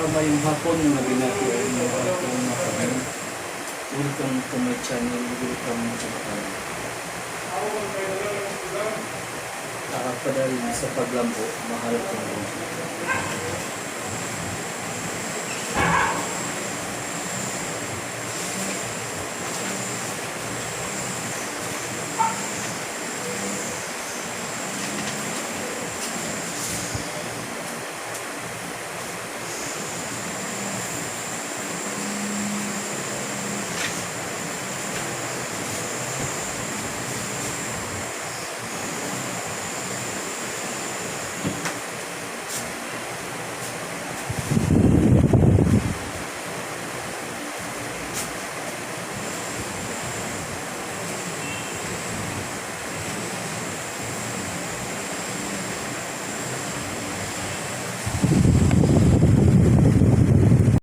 Maayong hapon, mga binati ug mga akong mga kami. Welcome to my channel, welcome to my channel. Padayon sa paglambo, mahal kong bunso.